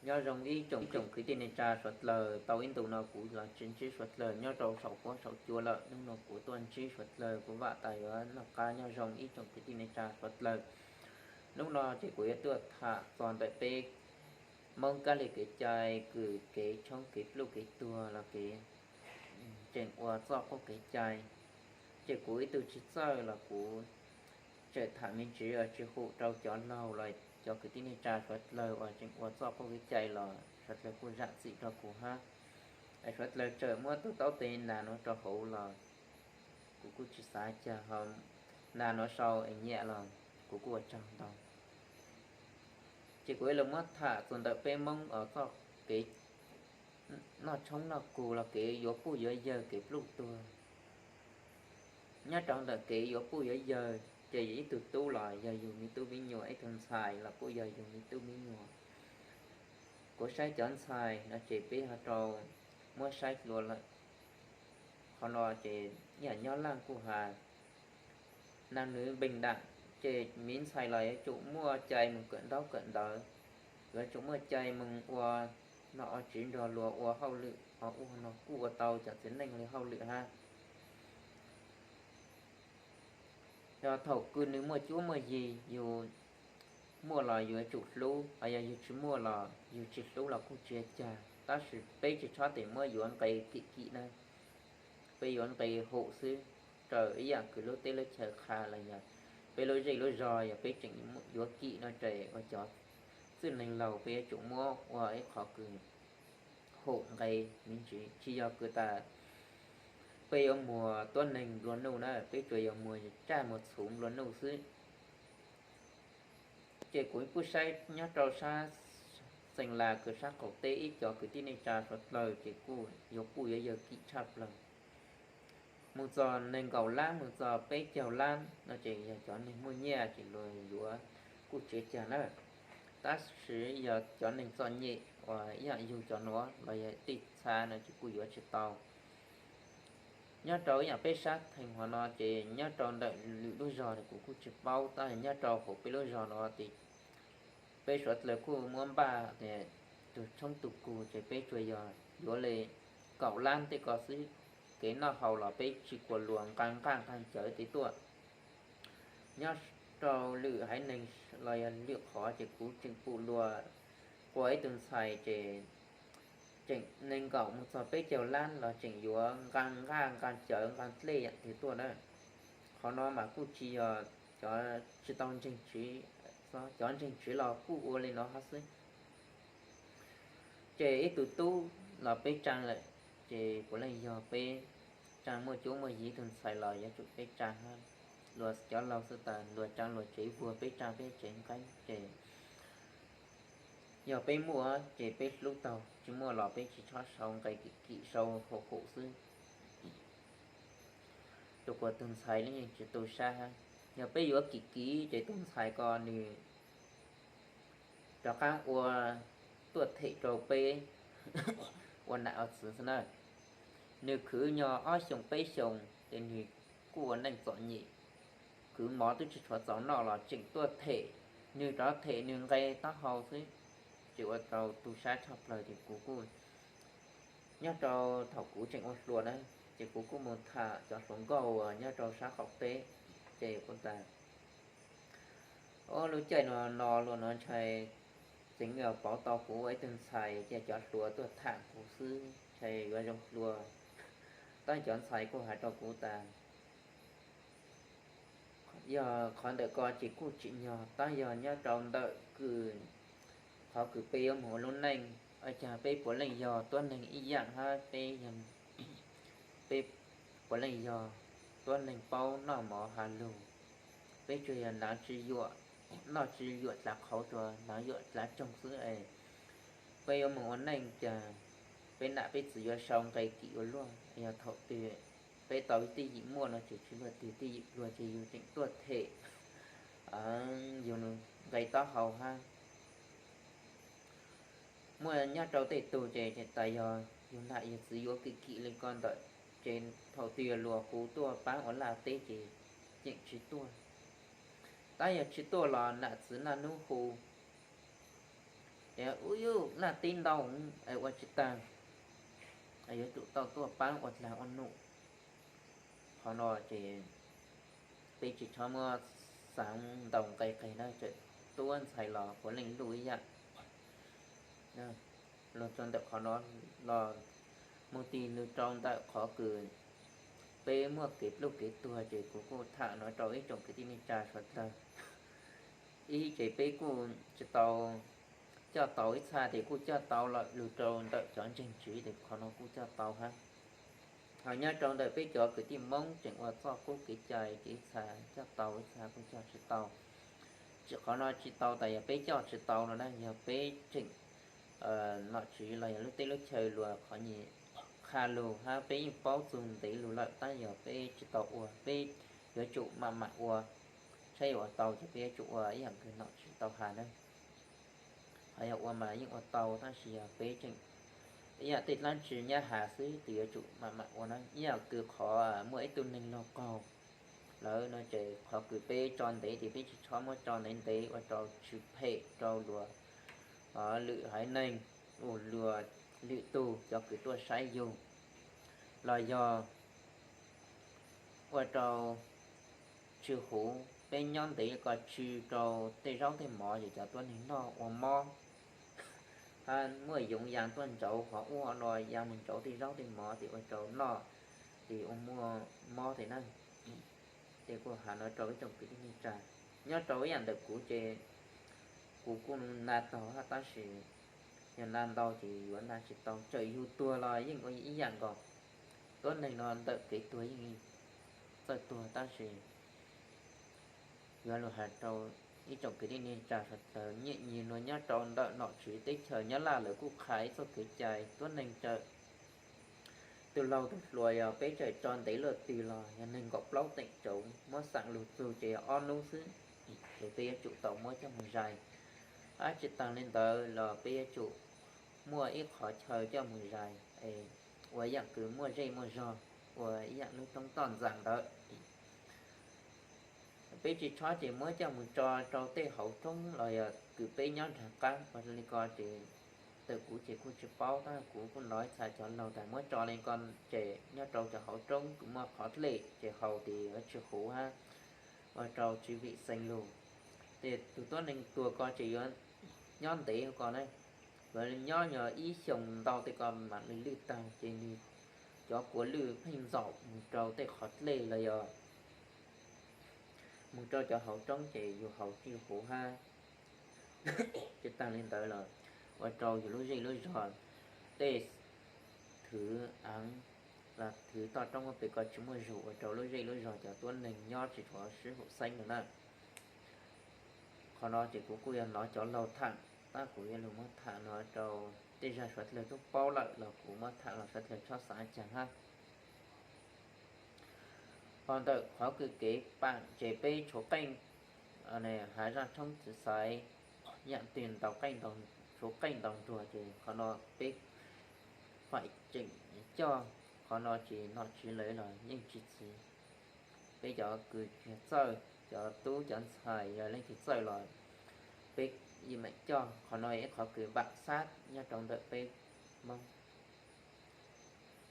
Nyob zoo ib tsoom kwv tij neej tsa suav dlawg, tau ib ntus no kuv los tsis ntsib suav dlawg nyob rau saum huab saum cua lawm. Hnub no kuv tuaj ntsib suav dlawg, kuv vam tas yuav noj qab nyob zoo ib tsoom kwv tij neej tsa suav dlawg. Hnub no ces kuv yuav tuaj tham txog ntawm peb Hmoob kab li kev cai, kws kev tshoob kev pluj kev tuag los kev tseem ua txoj qub kev cai. Ces kuv ib tug tsis txawj los kuv tseem tham me ntsis tsis hum rau cov laug los cov kwv tij neej tsa suav dlawg uas tseem ua txoj qub kev cai los suav dlawg kuj zam txim rau kuv hab. Suav dlawg tseem muab tus taub tes nas nuav rau hauv los kuv kuj tsis xav cas ho nas nuav sau es nyiam los kuv kuj ua tsaug ntau. Ces kuv yuav lug muab tham txug ntawm peb Hmoob txoj kev noj tshoob noj kug los kev yuav puj yuav yawg kev pluj tuag. Nyob rau ntawm kev yuav puj yuav yawg ces yog ib tug tub los yog yug me tub me nyuam, ib tug ntxhais los kuj yog yug me tub me nyuam. Kuv saib cov ntxhais no ces peb ho rau muab saib dlua lawm. Qhov no ces yam nyob Laaj kuj has nam nws npeeg dam, ces miv ntxhais los yuav tsum muaj cai moog kawm ntaub kawm ntawv, yuav tsum muaj cai moog ua nom ua tswv nrog luag ua hauj lwm, ua no kuj ua tau cov txiv neej li hauj lwm hab. Yog thaum kws nws muaj cuab muaj yig, yug muaj los yug yuav tsum hlub, yog yug tsis muaj los yug tsis hlub los kuj tsis ua cas, tab sis peb tsis txhob tes muab yuav nqe kim kim na. Peb yuav nqe hum xwb, raws ib yam kws lub teb lub chaw qha los yog peb lub zej lub zog, yog peb tseem yuav kim no ces ua cov txwj neeg laug peb yuav tsum muab ua ib qhov kws hum nqe me ntsis, tsis yog kws tas peb yuav muag tuab neeg nplua nuj na, peb tsuas yog muag tsaj muag txhuv nplua nuj xwb. Ces kuv kuj saib nyob rau sab Xeem Las kws sab qaum teb ib cov kwv tij neej tsa suav dlawg ces kuj yuav puj yuav yawg kim tshaj plaws. Moog txog nees nkaum lab moog txog peb caug lab no ces yog cov neeg muaj nyiaj ces luag yuav kuj tsis ua cas na. Tab sis yog cov neeg txom nyem uas ib yam yug cov nuav los yog tej txha no ces kuj yuav tsis tau. Nyob rau ib yam peb sab Theej Huav no ces nyob rau ntawm lwm lub zog kuv kuj tsis paub, tab sis nyob rau hauv peb lub zog no ces peb suav dlawg kuj muab npaj tias tug tshoob tug kug ces peb tsuas yog yuav li kaum lab tej ko xwb. Kev noj haus los peb tsis kuas luag nqaa nqaj nqaa cawv tes tuaj. Nyob rau lwm haiv neeg los yog lwm qhov ces kuv tseem pum luag quas ib tug ntxhais ces tseem nees nkaum moog txog peb caug lab los tseem yuav nqaa nqaj nqaa cawv nqaa dlej yam twg tuaj na. Qhov no mas kuj tsis yog cov tsis tau ntseeg tswv, cov ntseeg tswv los kuj ua li no hab xwb. Ces ib tug tub los peb tsaa lawm, ces puav leej yog peb tsaa, muaj cuab muaj yig ib tug ntxhais los yuav tsum peb tsaa hab. Luag cov laug xwb tas luag tsaa luag tsev vuag, peb tsaa peb tsev nqeeb ces yog peb muaj ces peb hlub taug, tsis muaj los peb tsis txhob sau nqe kim kim, sau hum hum xwb. Rau qhov tus ntxhais los yeej tsis tu sab hab. Yog peb yuav kim kim ces tus ntxhais ko nws rov qab ua tuaj them rau peb ua nam ua txwv xwb na. Nws khwv nyo ob xyoos peb xyoos ces nws kuj ua neej txom nyem, khwv mov twb tsis tshua txaus noj los tseem tuaj them, nws rov them nws nqe taub hau xwb. Ces ua rau tu sab tshaj plaws ces kuv kuj, nyob rau thaum kuv tseem ua hluas na, ces kuv kuj mus tham cov hluas nkauj uas nyob rau sab qaum teb, ces kuv tas, o, lub caij no no luag no ntshai tseev pauv tau kuv ua ib tug ntxhais, ces cov hluas tuaj tham kuv xwb ntshai yuav zoo hluas. Tab cov ntxhais kuj has rau kuv tas, yog qhov ntawm ko ces kuj tsim nyog, tab yog nyob rau ntawm kws, qhov kws peb yuav mus ua lub neej, ua cas peb puav leej yog tuab neeg ib yaam hab, peb, peb puav leej yog tuab neeg paub noj mov has lug. Peb tsuas yog naav tsi yuam, noj tsi yuam dlaav qhauv, tsuas naav yuam dlaav tsoog xwb es peb yuav mus ua neej cas peb nam peb txwv yuav sau nqe kim ua luaj. Yog thaum twg peb tau twj yim muaj no ces tsis luag twg twj yim luag ces yug tseem tuaj them yug nqe taub hau hab. Muaj nyob rau tej tug ces tas yog yug nam yug txwv yuav kim kim li ko ntawm, ces thaum twg luag hu tuaj paab ua laj teb ces yeej tsis tuaj. Tab yog tsis tuaj los nam txwv naj nub hu, Ub yuj laj tib ntau es ua tsis tag, yuav tsum tau tuaj paab ua dlag ua num. Qhov no ces peb tsis txhob muab xaav ntau nqe qeg na, tseem tuab ntxhais los puav leej luj ib yam. Los rau ntawm qhov no los mus tig lug rau ntawm qhov kws peb muaj kev pluj kev tuag ces kuv kuj tham no rau ib tsoom kwv tij neej tsa suav dlawg. Ib ces peb kuj tsis tau coj tau, ib txha tes kuj coj tau lawm lug rau ntawm cov ntseeg tswv tes qhov no kuj coj tau hab. Ho nyob rau ntawm peb cov kwv tij Moob tseem ua txoj qub kev cai ces ib txha coj tau ib txha kuj coj tsis tau. Tsis qhov no tsis tau tas yog peb coj tsis tau no na, yog peb tseem nom tswv los yog lub teb lub chaw luag qhov nyuam qhuav lug hab peb yeej paub txug ntev lug lawm tab yog peb tsis tau ua, peb yuav tsum mam mam ua, saib yuav ua tau ces peb yuav tsum ua ib yam kws nom tswv tau has na. Ho yog ua mas yeej ua tau tab sis yog peb tseem ib yam tej dlaab tsi nyab has xwb tes yuav tsum mam mam ua na. Ib yam kws qhov muaj ib tug neeg laug qaug lawm no ces qhov kws peb tso ntev tes peb tsis txhob muab tso ntev ntev ua rau tsis phem rau luag lwm haiv neeg, luag lwm tug cov kws tuaj saib yug, los yog ua rau tsis huv. Peb nyob ntev ko tsw rau tej zaub tej mov ces cov tuab neeg noj ua mob hab muaj yoov ya tuaj ntsauv qhov ub qhov no, ya mus ntsauv tej zaub tej mov tes ua rau noj tes ua muaj mob tes na. Ces kuj has no rau ib tsoom kwv tij neej tsa. Nyob rau ib yam ntawm kuv ces kuv kuj na taug hab tab sis yog na ntau ces yuav na tsis tau, txawm yug tuag los yeej ua ib yam nkaus. Tuab neeg no ntawm kev tuag yeej txawj tuag tab sis yuav lug has rau ib tsoom kwv tij neej tsa suav dlawg, nyiaj nyiag luag nyob rau ntawm nom tswv teb chaws Nyab Laj lawv kuj qha ib txoj kev cai tuab neeg txawm tus laug tus hluas yog peb txawm tso ntev luaj twg los yog nees nkaum plaub teem tsawv muab xaam lug txug ces yog ob nub xwb, ces peb yuav tsum tau muab coj moog zais. Hab tsis taag li ntawd los peb yuav tsum muaj ib qhov chaw coj moog zais es ua yaam kws muaj zej muaj zog, ua ib yaam lub roob toj ntxas ntawd. Peb tsis txhob ces muab coj moog tso rau tej hauv roob los yog kws peb nyob nraag qaab ua li ko ces tawm kuv ces kuj tsis paub tab kuv kuj nov ib txha cov laug tas muab tso li ko ces nyob rau cov hauv roob kws muaj qhov dlej ces haus tes yuav tsis huv hab ua rau tsis vim xees lug. Ces tus tuab neeg tuag ko ces yuav nyob ntev ko na, yuav nyob yog ib xyoos ntau tej ko mam li lwj taag ces nwg cov kuav lwj pheej ntxaum moog rau tej qhov dlej los yog moog rau cov hauv roob ces yus haus tsis huv hab. Tsis taag li ntawd los ua rau yus lub zej lub zog tej thwv aav los thwv toj roob pem ko tsis muaj zug ua rau lub zej lub zog cov tuab neeg nyob tsis tshua sib haum xeeb lawm na. Qhov no ces kuv kuj yog nov cov laug tham, tab kuv yuav lug muab tham no rau tej zag suav dlawg tub paub lawm los kuv muab tham los suav dlawg txhob xav caag hab. Ho ntawm qhov kws kev paam ces peb tshuav qeej, hav zaaj thoob txwv xaiv, yaam twg ntaus qeej, tshuav qeej ntaus nruas ces qhov no peb faim tseem coj, qhov no ces nom tswv lawv los yeej tsis txwv. Peb cov kws txawj, cov tub cov ntxhais yog leej twg txawj los peb yeej meem coj. Qhov no yog ib qhov kws npaam xab nyob rau ntawm peb Moob.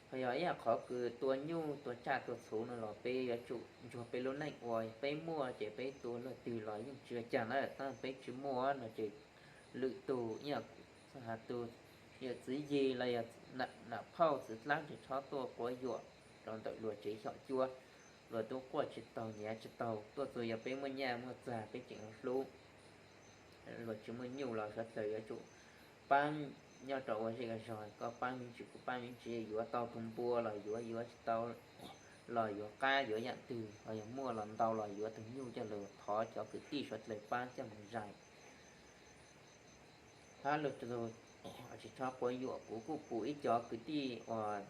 Ho yog ib yam qhov kws tua nyuj tua tsaj tua txhuv no los peb yuav tsum ntsuag peb lub neej ua, peb muaj ces peb tua luaj twg los yeej tsis ua caag na, tab peb tsis muaj no ces lwm tug ib yam has tug yawm txwv yig los yog nam phauj txwv dlaab tsi txhob tuaj quab yuam rau ntawm luag tsev xyom cuab. Luag tub quaj tsis taug nyav tsis taug, tuaj txug yog peb muaj nyaj muaj txag peb tseem hlub. Luag tsis muaj nyuj los suav dlawg yuav tsum paab nyob rau ua zej ua zog, koj paab me ntsis kuv paab me ntsis, yuav tau tug npua los yuav, yuav tsis tau los yuav qab yuav yaam twg, los yog muaj los ntau los yuav tug nyuj coj lug thov cov kwv tij suav dlawg paab coj moog zais. Hab lug tsis txhob quab yuam, kuv kuj pum ib cov kwv tij uas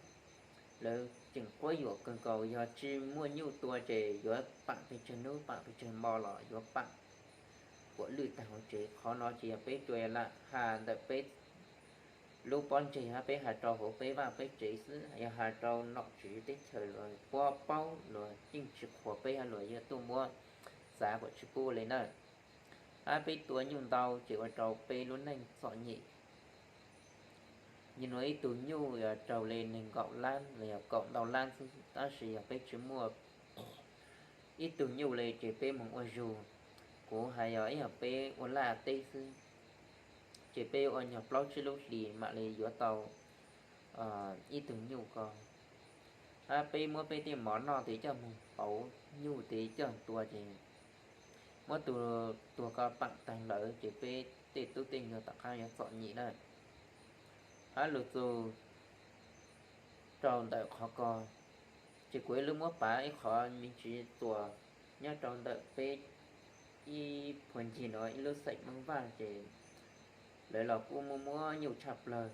lawv tseem quab yuam kawg nkaus, yog tsis muaj nyuj tua ces yuav paam pes tsawg nub paam pes tsawg mo los yuav paam kuam lwj taag huv tsev. Qhov no ces yog peb tsuas lam has ntawm peb lub pob ntseg hab peb has rau huv peb vaaj peb tsev xwb, yog has rau nom tswv teb chaws los puab paub luag yeej tsis qhuas peb hab luag yuav tuaj muab txav kuam tsis pub li na. Ab, peb tua nyuj ntau ces ua rau peb lub neej txom nyem. Yog nuav ib tug nyuj yog raug li neeg nkaum lab los yog kaum ntau lab xwb, tab sis yog peb tsis muaj ib tug nyuj li ces peb moog ua zug. Kuv has yog ib yam peb ua laj teb xwb, ces peb ua nyuag plaub tsib lub hlis mam li yuav tau ib tug nyuj ko. Ab, peb muab peb tej mov noj tes coj moog pauv nyuj tes coj tua ces muab tug tuag ko paam taag lawm ces peb tej tub tej nyuag tom qaab yuav txom nyem na. Ab, lug txug rau ntawm qhov ko, ces kuv lub muab pav ib qhov me ntsis txuas nyob rau ntawm peb ib puag ncig nuav ib lub xeem Moob Vaj ces lawv los kuj muaj muab nyuj tshaj plawg.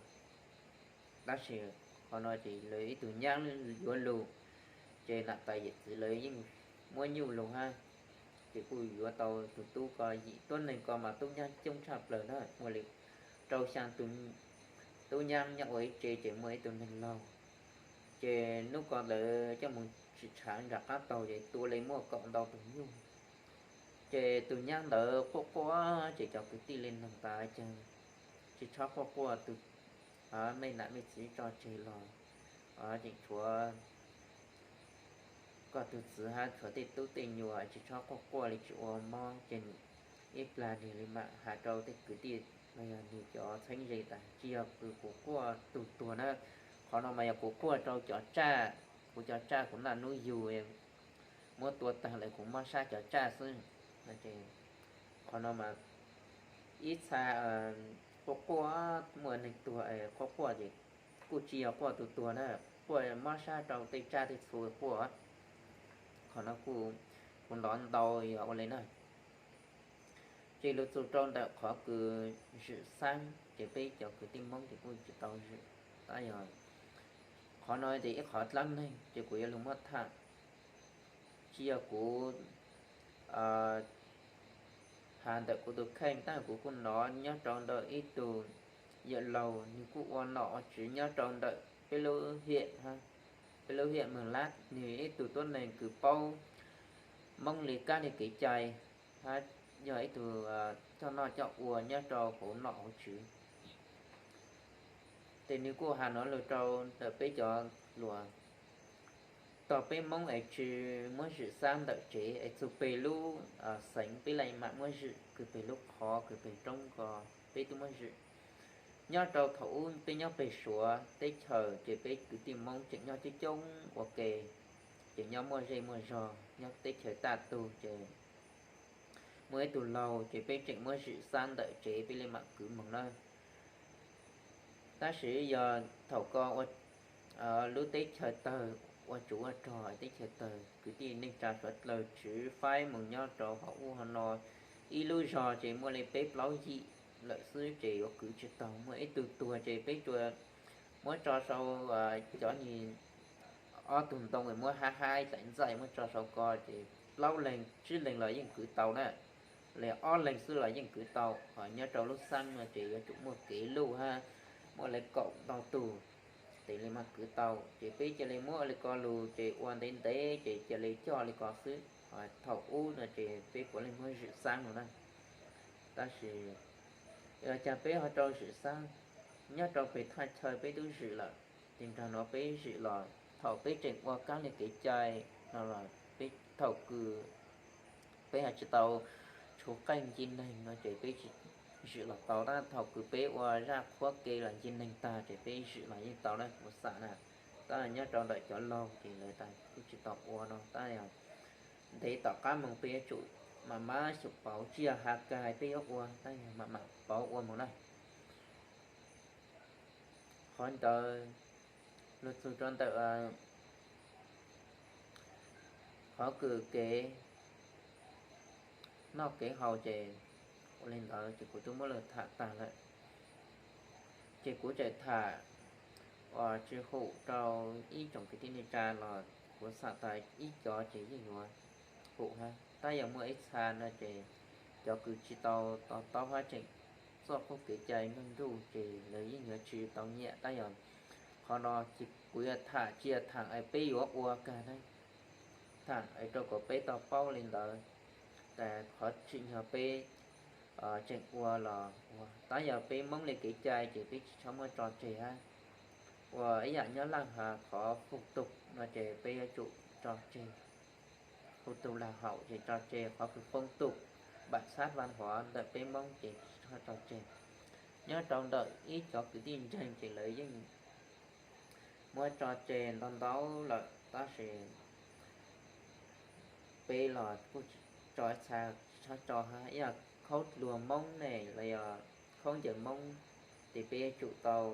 Tab sis qhov no ces lawv ib tug nyaab yuav lug, ces nam tais yawm txwv lawv yeej muab nyuj lug hab, ces kuj yuav tau tug tub ko yim tuab neeg ko mas tub nyaab coob tshaj plawg na, muaj li rau xyaa tug tub nyaab nyob ua ib tse ces muaj ib tug neeg laug. Ces nub ko lawv coj moog tsim tshaav nram qab taug ces tua li muaj kaum ntau tug nyuj. Ces tug nyaab ntawd quaj quaj ces cov kwv tij li noog tas, Caag tsis txhob quaj quaj, tug mej nam mej txiv tso tseg los tseem tshuav koj tug txiv hab tshuav tej tub tej nyuam, tsis txhob quaj quaj li, tsis ua mob ces ib plag nwg li mam has rau tej kwv tij los yog nwg cov txheeb ze tas, Tsis yog kws kuv quaj tug tuag na, qhov no mas yog kuv quaj rau cov tsaj, kuv cov tsaj kuv naj nub yug muab tua taag lawm kuv mob sab cov tsaj xwb. Qhov no mas ib txha quaj quaj, muaj neeg tuag quaj quaj ces kuj tsis yog quaj tug tuag na, quaj mob sab rau tej tsaj tej txhu quaj. Qhov no kuv hnov ntau yog ua li na. Ces lug txug rau ntawm qhov kws zwm xaab ces peb cov kwv tij Moob ces kuj tsis tau zwm, tab yog qhov no ces ib qhov dlaab neeg ces kuv yuav lug muab tham, tsis yog kuv has ntawm kuv tug kheej, tab kuv kuj hnov nyob rau ntawm ib tug yawm laug, nwg kuj ua nom ua tswv nyob rau ntawm peb lub hiam, peb lub hiam Moog Lab, nwg ib tug tuab neeg kws paub Moob li kab li kev cai, hab yog ib tug coj noj coj ua nyob rau hauv nom hauv tswv. Ces nwg kuj has nuav lug rau ntawm peb cov hluas, tog peb Moob es tsis muab zwm xaab ntawm tsev es txug peg lub xeev peb le mam muab zwm, kws peg lub qhov kws peg roob ko peb tub muab zwm. Nyob rau thaum ub peb nyob peg Suav teb chaws ces peb kwv tij Moob tseem nyob coob coob ua ke, ces nyob muaj zej muaj zog nyob teb chaws taj tug ces muaj ib tug laug ces peb tseem muab zwm xaab ntawm tsev peb le mam kwv moog na. Tab sis yog thaum ko lub teb chaws tawg, ua tsuv ua rog teb chaws tawg, kwv tij neej tsa suav dlawg tswv faib moog nyob rau hauv ub hauv no, ib lub zog ces muaj li peb plaub yim lawm xwb ces yuav kwv tsis taug, muaj ib tug tuag ces peb tsuas muab tso sau cov ni ob tug ntoo muab hab hab daim ntxaij muab tso sau ko ces plaub leeg tsib leeg los yeej kwv tau na, li ob leeg xwb los yeej kwv tau. Ho nyob rau lub xaab no ces yuav tsum muaj kev luj hab, muaj li kaum ntau tug tes li mam kwv tau. Ces peb cia li muab li ko lug ces ua ntev ntev ces cia li coj li ko xwb. Thaum ub no ces peb puav leej muab zwm xaab no na. Tab sis yog caag peb ho rau zwm xaab, nyob rau peg thaj chaw peb tub zwm lawm, ces nrog nuav peb zwm los thaum peb tseem ua kab li kev cai no los peb thaum kws peb ho tsis tau tshuv qeej ncig neeg no ces peb tsis zwm los tau, tab thaum kws peb ua zaj qhuab ke los ncig neeg tag ces peb zwm los yeej tau na, kuv xam na. Tab nyob rau ntawm cov laug ces lawv tas kuj tsis tau ua no, tab yog ntev tom qab moog peb yuav tsum mam mam xyum pauv, tsis yog has kag peb yuav ua, tab yog mam mam pauv ua moog na. Qhov ntawd lug txug rau ntawm qhov kws kev noj kev haus ces ua li ntawd ces kuv twb muab lawv tham tag lawm. Ces kuv tseem tham uas tsis hum rau ib tsoom kwv tij neej tsa los kuv xam tas ib cov ces yeej yuav hum hab, tab yog muaj ib txha no ces cov kws tsis tau to taub hab tseem txoj qub kev cai nruj nruj ces lawv yeej yuav tsis tau nyiam. Tab yog qhov no ces kuv yuav tham tsis yog tham es peb yuav ua kag na, tham es rau kom peb tau paub li ntawd. Tas qhov tsim nyog peb tseem ua los ua, tab yog peb Hmoob li kev cai ces peb tsis txhob muab tso tseg hab. Ua ib yam nyob Laj has qhov phuj tus no ces peb yuav tsum tso tseg. Phuj tus lag haum ces tso tseg, qhov kws phuj tus, bản sắc văn hóa ntawm peb Hmoob ces tsis txhob tso tseg. Nyob rau ntawm ib cov kwv tij ntseeg ces lawv yeej muab tso tseg ntau ntau lawm, tab sis peb los kuj tso ib txha, tsis txhob tso hab. Ib yam khaub dluag Hmoob ne los yog khaub ncaws Hmoob, ces peb yuav tsum tau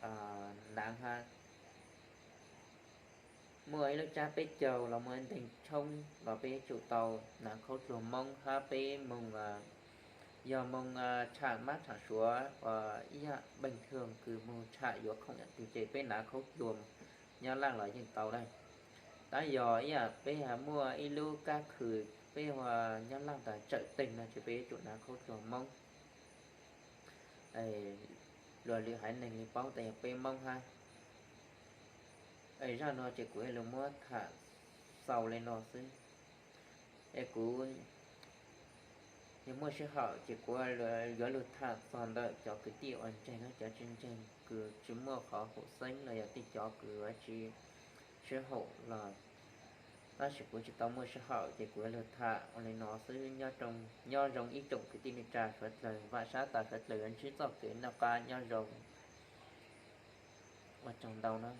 hnav hab. Muaj ib lub tsab peb caug los muaj nteeg tshoob los peb yuav tsum tau hnav khaub dluag Hmoob hab. Peb moog, yog moog tsham mab tsham suav uas ib yam bình thường kws moog tsham yuav khoom yam twg ces peb hnav khaub dluag nyob Laj los yeej tau lawm. Tab yog ib yam peb muaj ib lub kab khw, peb ua nyob Laj tas tsawm teeg no ces peb yuav tsum hnav khaub dluag Hmoob. Luag lwm haiv neeg li paub tas yog peb Hmoob hab. Zaj no ces kuv yuav lug muab tham xaus li no xwb. Es kuv yog muaj sij hawm ces kuv yuav lug tham txog ntawm cov kwv tij uas ntseeg hab cov tsis ntseeg, kws tsis muaj qhov haum xeeb los yog tej cov kws tsis sib haum los, tab sis kuv tsis tau muaj sij hawm ces kuv yuav lug tham ua li no xwb. Nyob zoo ib tsoom kwv tij neej tsa suav dlawg, vam sab tas suav dlawg yuav ntsib txoj kev noj qab nyob zoo. Ua tsaug ntau na.